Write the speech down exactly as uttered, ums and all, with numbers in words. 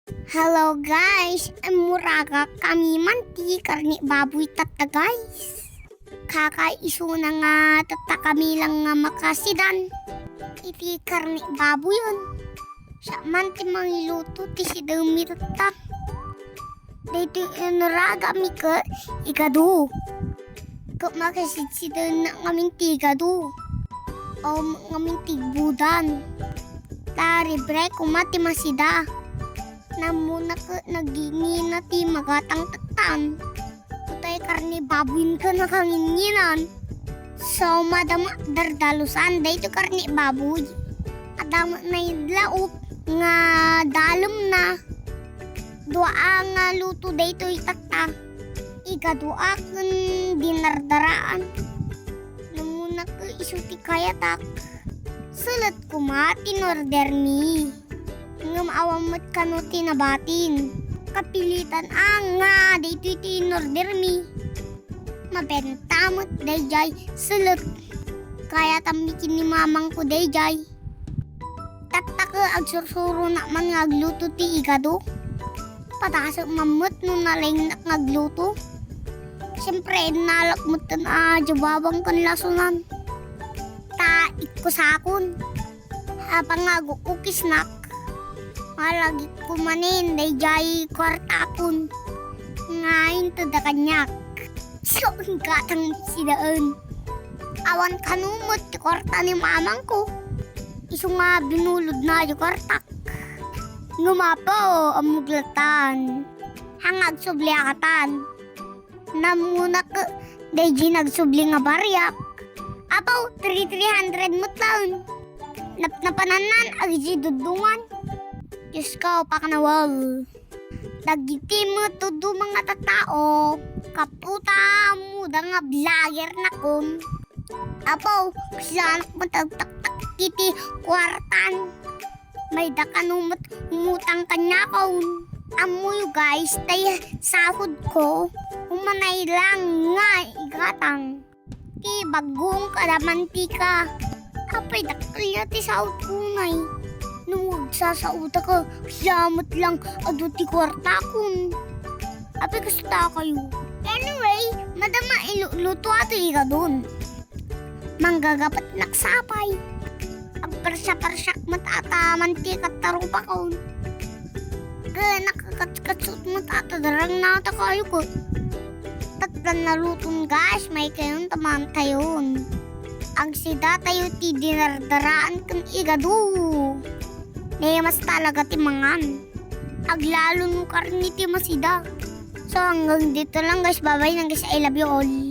Hello guys, immuragak kami man ti karne baboy tatta guys. Kakaisuna nga tatta kami lang nga makasidan iti karne baboyon. Siak man ti mangiluto ti sidenmi tatta. Daytoy inuragakmi ket igadu. Ket makasidsidennak ngamin ti igadu. O ngamin ti igbudan. Ta libre koma ti masida. Nammona ket nagingina ti magatang tattan. Utay karne baboy ken nakanginginan. So, madama dardalusan daytoy karne baboy. Adda met naidlaop nga dalemna. Dua a nga luto daytoy tatta. Ikadua ken dinardaraan. Nammona ket isu ti kayatak. Sulet koma ti inordermi. Ngem awan met kano ti nabatin. Kapilitan a nga daytoy ti inordermi. Mabenta met daydiay sulet. Kayatanmi ken ni mamangko daydiay. Tatta ket agsursuronak man nga agluto ti igado. Padasek man met no nalaingnak nga agluto. Siyempre, innalak metten a diababang ken lasonan. Ta ikkusakon. Apay nga agu-ukisnak, malagipko manen daydiay kuartakon nga intedda kaniak. So, gatang sidaen. Awan kano met ti kuarta ni mamangko. Isu nga binulodna ti kuartak. Ngem apo, ammok lattan. Haan nga agsubliak atan. Nammonak daydiay nagsubli nga bariak. Apo, three, three hundred met laeng. Napnapanannan, agidi duddungan. Diosko, paknawag. Dagiti met dadduma nga tattao, kaputa, ammoda nga vlogger nakon. Apo, kasla met agtaktak iti kuartan. Mayda kano met umutang kaniakon. Ammoyo guys, tay sahod ko, umanay lang nga igatang. Ti bagong kada mantika. Apay, dakkel ti sahod ko, nay. No agsasaodak, siya met lang adu ti kuartakon. Apay, kasta kayo. Anyway, madama iluluto ato igadon. Manggagapet naksapay. Agparsa-parsak met ata mantika tarupakon. Ken nakakatkatsot met ata darang nata kayo ko. Tattan naluton guys, may kayon tamantayon. Agsida tayo ti dinardaraan ken igadu. Nemas talaga ti mangan. Aglalo no karne ti masida. So hanggang dito lang guys, bye bye na guys, I love you all.